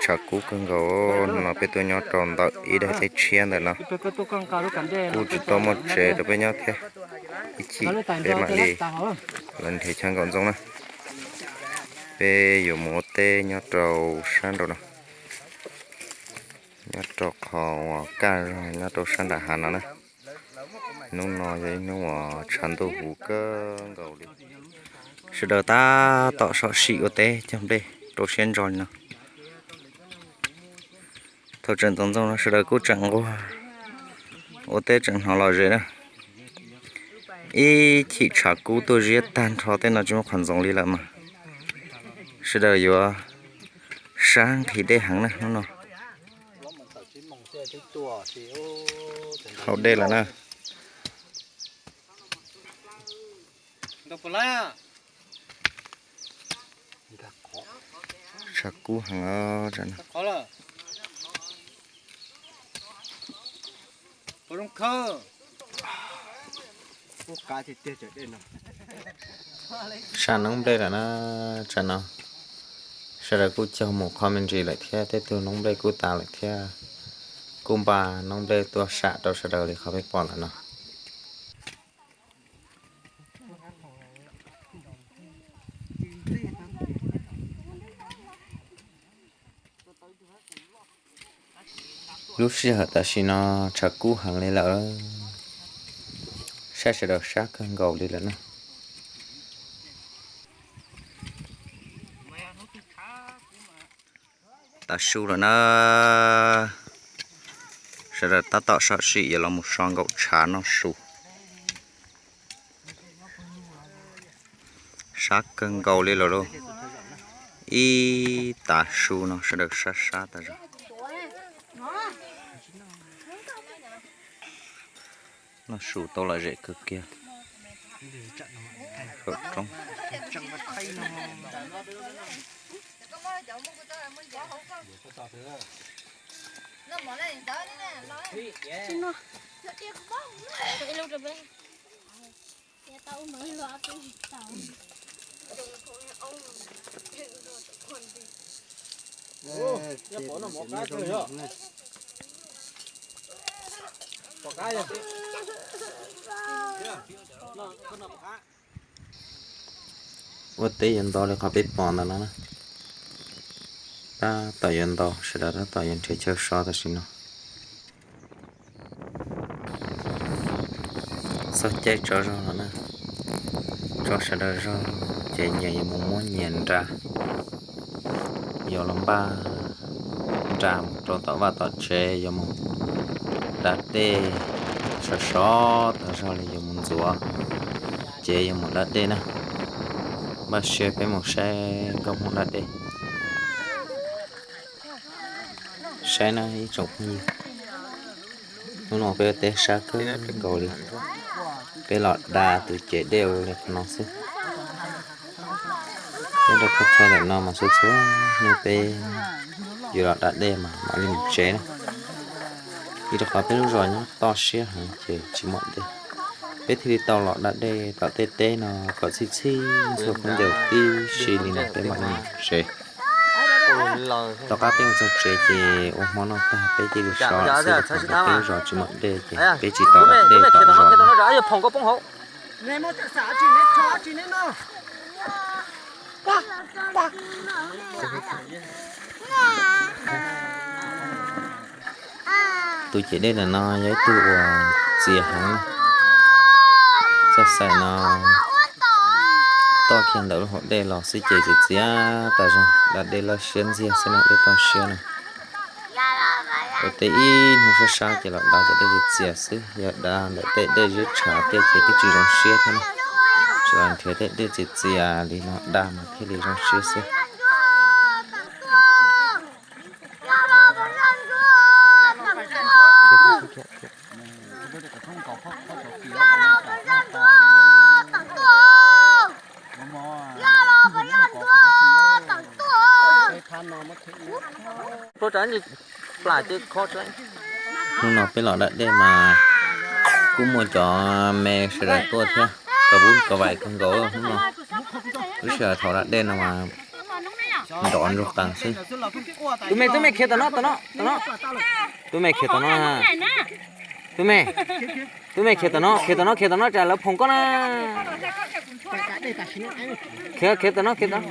Tshav kub kawg nkaus no, peb tuaj nyob rau ntawm ib daim teb tshiab ntawm no, kuj tsis tau muaj tsev rau peb nyob thiab. Ib chim peb mam li los nrhiav chaw nkaum ntxoov na. Peb yuav mus ua teb nyob rau sab nraud no, nyob rau qhov uas kaj zog nyob rau sab nram hav no na. Hnub no yog ib hnub uas tshav ntuj huv kawg nkaus li. Sawv daws tab tom sov sim ua teb cog nplej rau siab ntso li no. Thaum tseem ntxoov ntxoo no sawv daws kuj tseem nquag ua teb tseem hnov lom zem na. Ib chim tshav kub tuaj ziab tag nrho tej no tsis muaj qhov ntxoov li lawm mas sawv daws yuav sab nqhis dej heev na hnub no. Haus dej lawm na. Tshav kub heev. Sam noob nplej lawm na, tsam no sawv daws kuj cog mus qhov me ntsis lawm thiab, tej tug noob nplej kuj tas lawm thiab, kuj npaj noob nplej tuaj sam rau sawv daws li qhov peb pom lawm no. Lub sij hawm tam sim no tshav kub heev li lawm, saib sawv daws sab kawg nkaus li lawm na. Tav su lawm na, sawv daws tab tom sov sim yuav los mus so nkaum tshav noj su. Sab kawg nkaus li lawm lauj. Ib tav su no sawv daws sab sab tas zog. Noj su tau lom zem kawg kiag. Kaum roob. Ua teb yuav nto li qhov peb pom ntawm no na. Tab tom yuav nto, sawv daws tab tom yuav nrhiav chaw so tam sim no. Txog caij tso zog los na, tso sawv daws zog ces nyias yuav mus muab nyias nra, yuav los npaj nra mus rau tom vaj tom tsev, yuav mus da dej, sov sov tas zog li yuav mus ntxuav cev yuav mus da dej na. Npaj siab peb mus saib nkauj Hmoob da dej. Saib na ib tsoom phooj ywg, hnub no peb ua teb sab kawg nkaus li, peb los da tus cev dej ua li qhov no xwb. Nyob rau thaj chaw ntawm no mas txhua txhua hnub peb yuav los da dej mas mam li mus tsev na. Vim rau qhov peb lub zos nyob toj siab heev ces tsis muaj dej, peb thiaj li tau los da dej tom tej teb no kom txhij txhij ntxhua khaub ncaws tib si li no peb mam li mus tsev. Tom qab peb mus txog tsev ces ua hmo noj tag peb cia li so lawm xwb, rau qhov peb lub zos tsis muaj dej ces peb tsis tau da dej tom zos. Tus cev dej ntawm no yog ib tug uas txias heev na. Txoj xaim no toj kiag ntawm lub hauv dej los xwb ces txias txias tas zog, da dej laj siab ntxiag xwb na, dej toj siab na. Ua teb ib hnub sab sab ces los da cov dej txias txias xwb, yog da ntawm tej dej ziab tshav tej ces twb tsis zoo siab thiab na. Tsuas nrhiav tej dej txias txias li no da mas thiaj li zoo siab xwb. Hnub no peb los da dej mas kuj muaj cov me sawv daws tuaj thiab, kov vub kov vais kawg nkaus hnub no. Lub sij hawm thaum da dej no mas Nrov nrog qees xwb. Tus me, tus me khiav tom no, tom no, tom no. Tus me khiav tom no. Tus me, tus me khiav tom no, khiav tom no, khiav tom no tsam lawv phoom koj na. Khiav, khiav tom no, khiav tom no.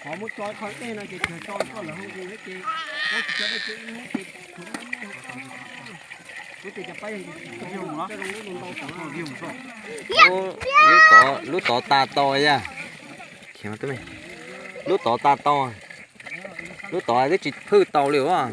Qhov muab tso qhov dej no ces tsuas tso koj lawm hauv ces, ces, lub tod, lub tod tas tau yaj. Lub tod tas tau, lub tod twb tsis phwj tau li as.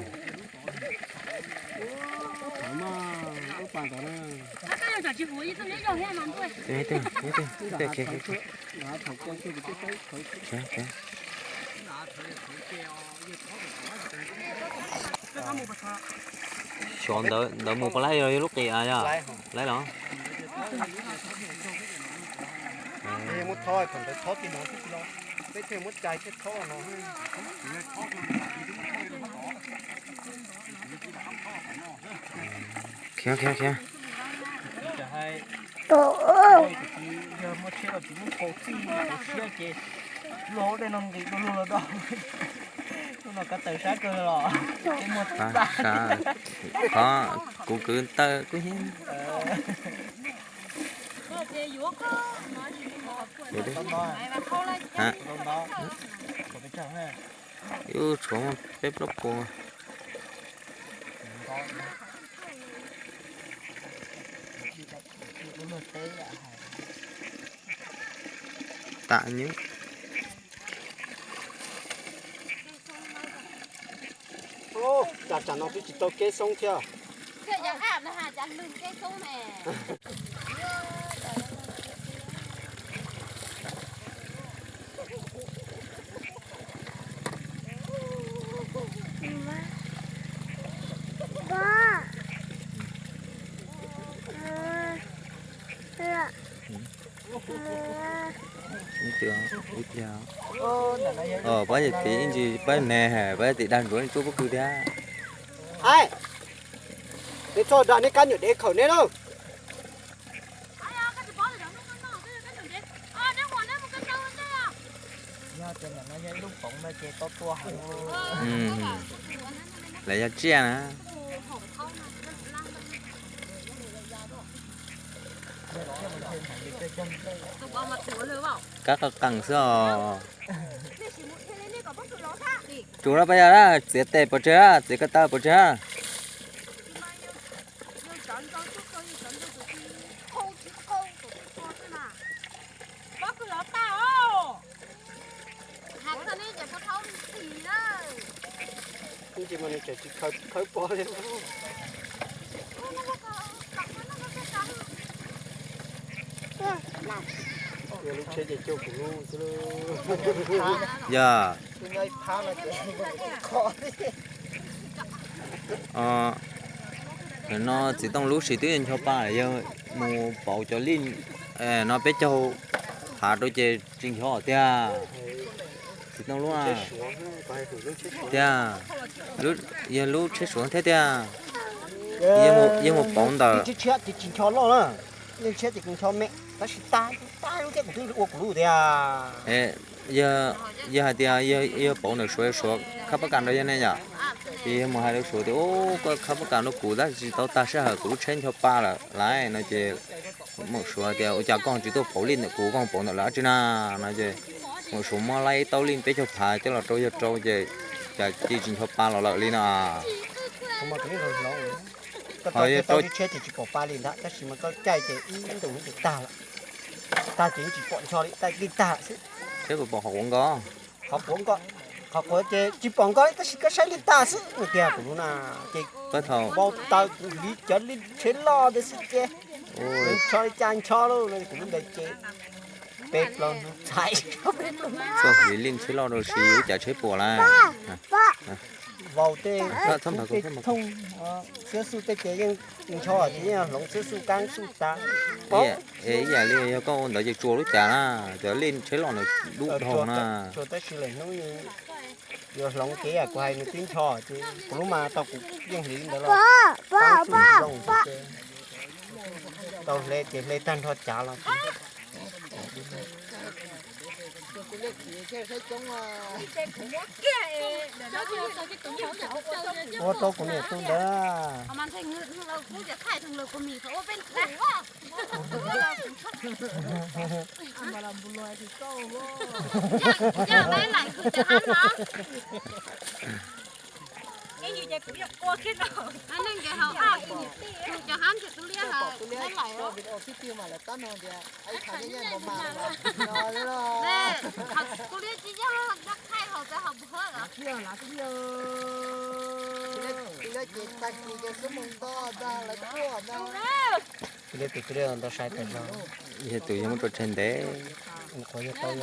Xyov ntawd mus puas laib, yog lub qis yog laib los? Khiav, khiav, khiav. Yog muaj tsheb los tsis muaj kaus txij kaus siab ces luag hauv dej no nqis du lug los do. Lub no ko taw sab kawg los, muaj txaj. Qhov kuv kwv taw kuj yeej. Ib lub tshuav muaj peb plaub puas. Tam nyub. Cas tsam no twb tsis tau kev xoob thiab. Ib pliag, ib pliag. Pab yawg tim ib ntsis pab neg, pab yawg tim dag ntsuav tsuab pob kws thiab. Hais, neb txhob dag neb kab nyuam dev khawm neb lauj. Lawv yog tsiaj na. Kab qees qees xwb os. Tsuav pab yawg, txiav tes pov tseg, txiav ko taw pov tseg. Ib ntsis mas nws tseem tsis khawb pov li. Yog lub tsheb ces cuag kuv lub xwb. Yog. Nim no txiv tooj lub sis twb ncho pa lawm, yog mus pauv cov lij no peb caug phav rau ces tsis ncho tiag. Txiv tooj lub tiag, yog lub tsheb suav thiab tiag. Yog mus pauv ntawm, tsis ncho loj na, yeej tshiab ces kuv ncho me, tab sis tag tag lub thiab kuv twb ua kuv lub tiag. Yog hais tias yog pauv ntawm suav, suav khab pab kas rau yog ne yom, ces yog mus hais rau suav tias, Ub, koj khab pab kas rau kuv tab sis tsis tau tag sij hawm, kuv lub tsheb ncho pa lawm lauj, no ces mam suav tias, Ua cas koj tsis tuaj pauv lij ntawm kuv, koj pauv ntawm lawv dab tsi na? No ces mam suav muab laib ib taub lij peb caug phav coj los rau yawg rau ces cas cia tsis ncho pa los lawm li no. Koj tau tsheb ces tsis pom pa li ntag, tab sis mas koj caij ces ib ntus ces tag lawm. Tag ces yeej tsis pom ncho li, tag li tag lawm xwb. Tsheb puas pom qhov quav nkos? Qhov quav nkos, qhov quav ces tsis pom nkos li, tab sis koj saib li tag xwb no tiag kuv lub na. Ces vau taws kuv hliv cov lij tsheb loj ntawd xwb ces ncho li cas ncho lauj, kuv lub ntawd ces peb plaub hnub txhais. Koj hliv lij tsheb loj rau siv ua cas tsheb puas lawm. Vau tej thooj txhiab xuj tej ces yeej ncho ces yeej hloov txhiab xuj kab xuj tas. Ib yam li yog koj ua ntawd ces tsuas lub cas na, cov lij tsheb loj ntawd dub dhau na. Tab sis lawm hnub Yuav hloov ces kuv hais nws tib nrho ces kuv lub mas tau kuv yeej hliv ntawd los pab xwb zoo ces tau hle ces hle tag nrho cav los ces ua rau kuv niam tu ntawd. Tus liab tus tus liab ntau sai tas zog. Yog tus yog muab tso tseg ntev. Qhuav yog tau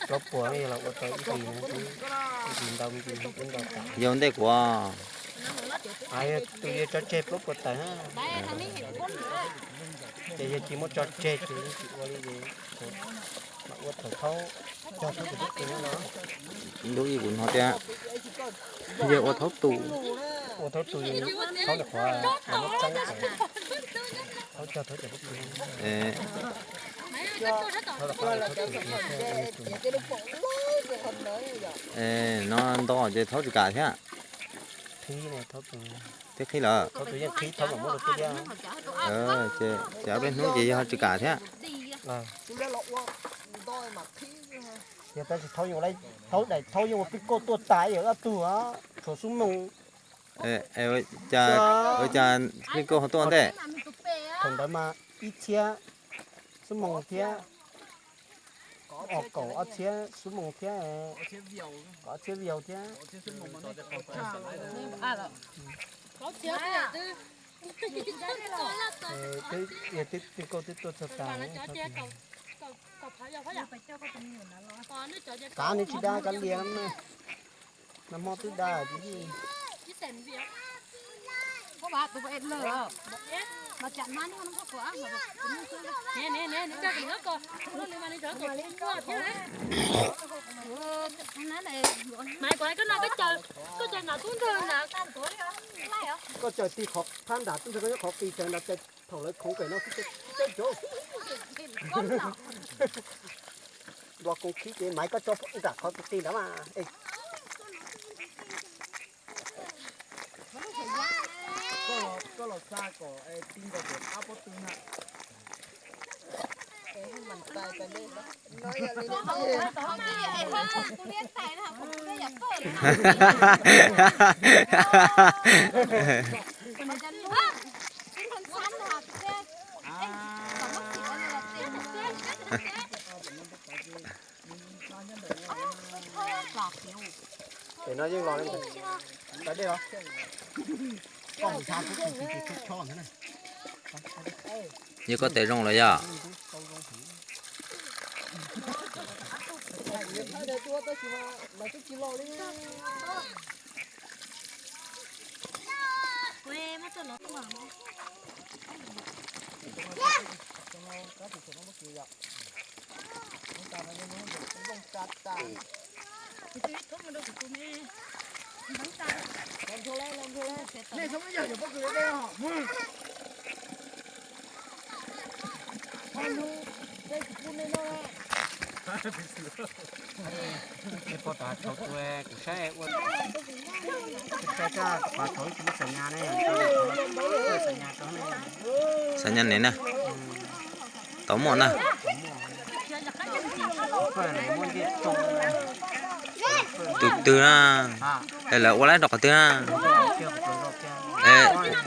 plaub puas yog los ua tau ib hlis no, ib hlis ntau me ntsis ntau tas. Yog ntej kuv. Yog tus yog tso tseg plaub puas tawm. Ces yog tsis muab tso tseg ces yeej tsis ua li ces kuv mam ua thaum thaub cog thaub tus tub tu no. Ntuj ib kuv hnov tias yog ua thaub tus. Ua thaub tus, thaub nim qhuav muab txeeb tawm, thaub cog thaub cog thaub tus. No nto ces thaub tsis kam thiab. Qhib thaub tus, thiab qhib lawm. Thaub tus yeej qhib, thaub mam muab rau tub liab. Ces ob peb hnub ces yog tsis kam thiab. Yog tab sis thaub yeej ua, thaub daim thaub yeej ua pib kauj tuaj tas yam ob tug, tshuav xub moos. Ua cas pib kauj ho tuaj ntej? Thaum ntawd mas ib txhiab xub moos thiab, ob kaum ob txhiab xub moos thiab, ob txhiab viau thiab. Pib kauj twb tuaj txog tas. Kav nws tsis da kav liam na. Nag hmo twb da. Koj caws tig qhov phab nram tub ntawd, koj nyob qhov qis caws nram, caws thaum lawv khoov pem no xwb, caws caws. Nplo koom khib ces Maiv koj tso nram qhov tus qis ntawd mas. Koj los xa kom ti nkaus pem qab pob tw na. Pem no yeej los li ntawd. Dej los. Yog koj tes zoo lawm yog. Nej pom tas thaum kuv saib ua, saib koj pom thaum tsis muaj xam nyas ne, xam nyas ne na, tau muaj na. Tus twg na, lawv ua laib rau qhov twg na?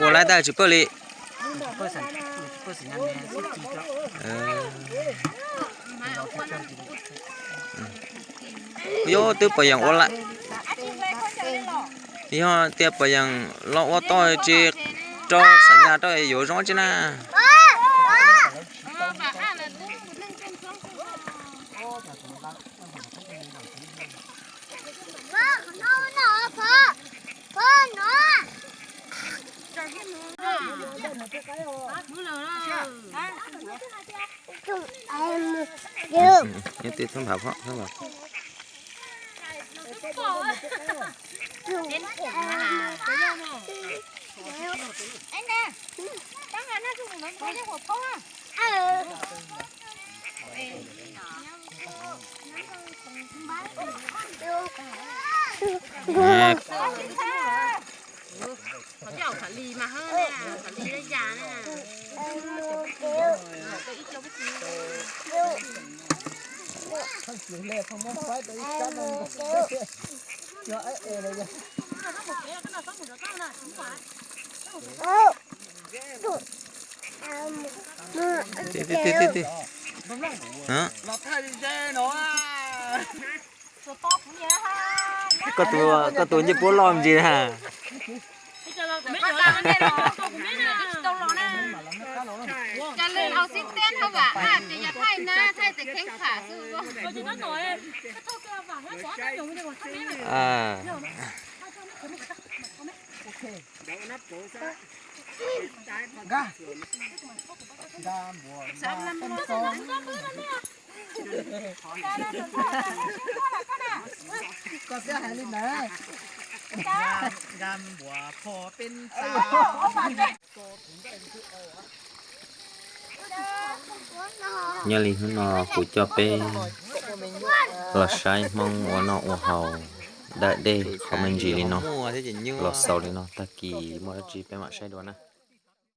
Ua laib tab tsis pawj li. Yog twb pom yeem ua laib, yog tias pom yeem los ua toj tsis rau xam nyas rau yuav zoo tsi na. Nyob twj thab nphav phom thab nphav. Koj tus, koj tus ncej puab loj ntsis na. Koj twb hais li ntawd. Nyob li hnub no kuv coj peb los saib Hmoob ua noj ua haus dawm dej qhov me ntsis li no, los xaus li no, tag kis muaj dab tsi peb mam saib dua na.